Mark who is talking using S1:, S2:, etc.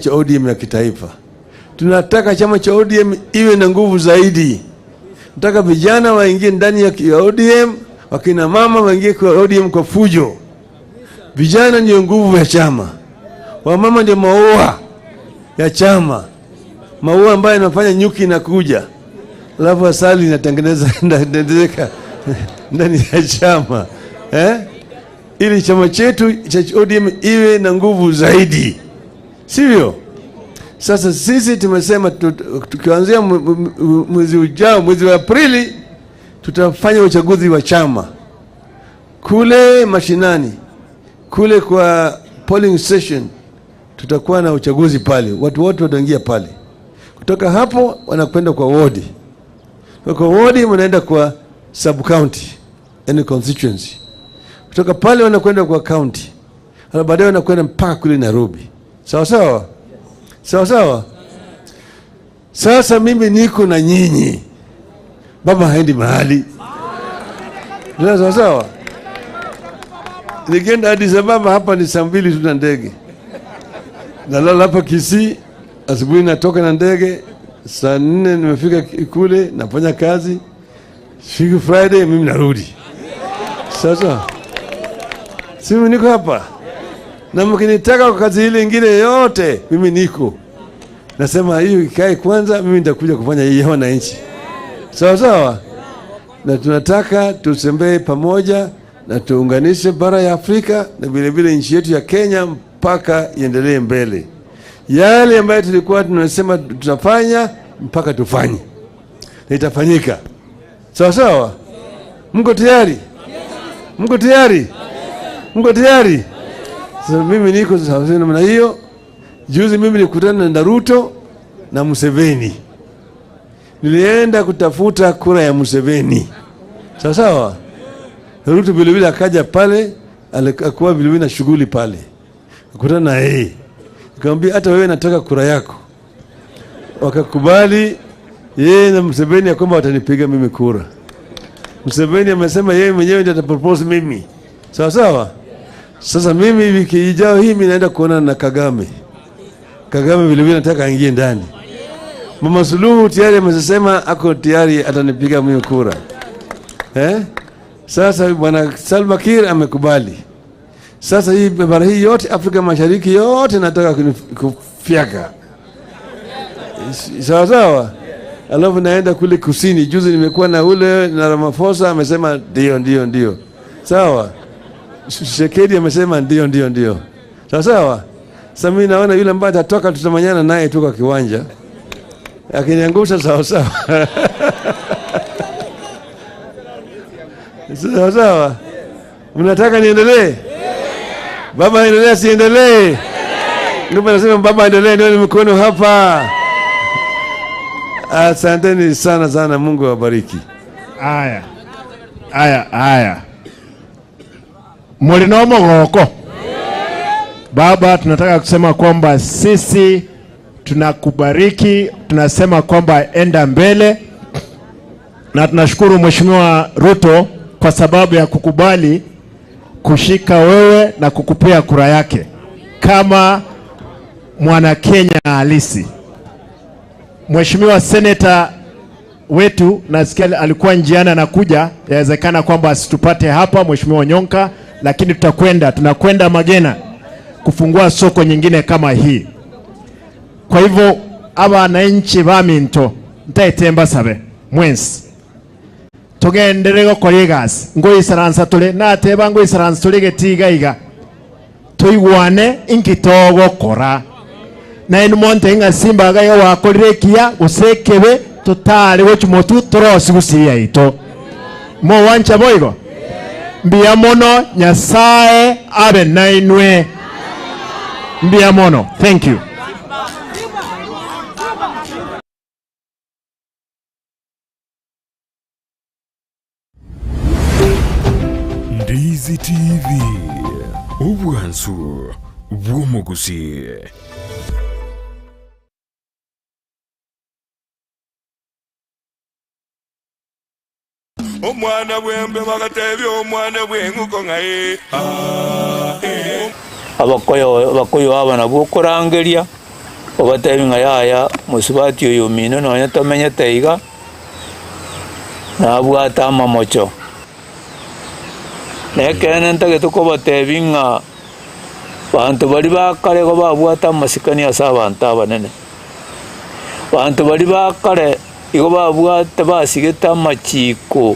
S1: cha ODM ya kitaifa. Tunataka chama cha ODM iwe na nguvu zaidi. Nataka vijana waingie ndani ya ODM, wakina mama waingie kwa ODM kwa fujo. Vijana ndio nguvu ya chama, wamama ndio maua ya chama, maua ambayo inafanya nyuki inakuja, alafu asali inatengeneza inatengenezeka ndani ya chama, eh? Ili chama chetu cha ODM iwe na nguvu zaidi, sivyo? Sasa sisi tumesema tukianzia mwezi ujao, mwezi wa Aprili, tutafanya uchaguzi wa chama kule mashinani, kule kwa polling station tutakuwa na uchaguzi pale, watu wote wataingia pale. Kutoka hapo wanakwenda kwa wodi, kwa wodi wanaenda kwa sub county, yani constituency. Kutoka pale wanakwenda kwa county, alafu baadaye wanakwenda mpaka kule Nairobi. Sawa sawa? Sawa sawa? Sasa mimi niko na nyinyi, baba haendi mahali. Sawa sawa? Nikienda Addis Ababa hapa ni saa 2 tu na ndege. Nalala hapa Kisii, asubuhi natoka na ndege, saa 4 nimefika kule, nafanya kazi. Siku Friday mimi narudi. Sasa si mimi niko hapa. Na mkinitaka kwa kazi ile nyingine yote, mimi niko. Nasema hiyo ikae kwanza, mimi nitakuja kufanya hii ya wananchi. Sawa sawa? Na tunataka tutembee pamoja na tuunganishe bara ya Afrika na vile vile nchi yetu ya Kenya mpaka iendelee mbele. Yale ambayo tulikuwa tunasema tutafanya mpaka tufanye. Na itafanyika. Sawa sawa? Mko tayari? Mko tayari? Mko tayari? Sasa mimi niko sawa namna hiyo. Juzi mimi nilikutana na Ruto na Museveni. Nilienda kutafuta kura ya Museveni. Sawa sawa? Ruto vile vile akaja pale, alikuwa vile vile na shughuli pale. Akakutana na yeye. Nikamwambia hata wewe nataka kura yako. Wakakubali yeye na Museveni ya kwamba watanipiga mimi kura. Museveni amesema yeye mwenyewe ndiye atapropose mimi. Sawa sawa? Sasa mimi wiki ijayo hii mimi naenda kuonana na Kagame. Kagame vile vile nataka aingie ndani. Mama Suluhu tayari amesema ako tayari atanipiga mimi kura. Sasa Bwana Salva Kiir amekubali. Sasa hii bara hii yote Afrika Mashariki yote nataka kufyaka. Sawa sawa? Alafu naenda kule kusini. Juzi nimekuwa na ule na Ramaphosa amesema ndio ndio ndio. Sawa? Tshisekedi amesema ndio ndio ndio. Sawa sawa? Sasa mimi naona yule ambaye atatoka tutamanyana naye tu kwa kiwanja. Akiniangusha sawa sawa. Sawa sawa? Mnataka niendelee? Baba endelea, siendelee? Ndio nasema baba endelee, ndio ni mkono hapa. Asanteni sana sana, Mungu awabariki.
S2: Aya. Aya, aya. Mulino mogoko. Baba, tunataka kusema kwamba sisi tunakubariki, tunasema kwamba enda mbele, na tunashukuru Mheshimiwa Ruto kwa sababu ya kukubali kushika wewe na kukupea kura yake kama mwana Kenya halisi. Mheshimiwa Senator wetu nasikia alikuwa njiani anakuja, yawezekana kwamba asitupate hapa Mheshimiwa Onyonka, lakini tunakwenda Magena kufungua soko nyingine kama hii. Kwa hivyo abananchi ba Minto ntaetemba sabe mwensi tugenderere gukora egasi ngoisaransa turi nateba ngoisaransa turi getiga iga tuigwane inkitogokora na inu monte inga simba ga wakorire kia gusekebe tutari gochumotu torosi gusiya ito mo wancha boigo mbia mono Nyasaye abe nainwe mbia mono. Thank you.
S3: Ndizi TV ubwansu bw'omuguzi.
S4: Omwana bwembe bagatebye omwana bwenguko ngaye.
S5: Abakoyo aba nabo kurangeria Obatebi ng'a yaya, mosubati oyo omino nonya tomenyete iga, nabwate amamocho. Nekeene ntagete kobatebi ng'a banto baria ba kare igo babwate amasikani ase abanto abanene. Banto baria ba kare igo babwate basigete amachiko.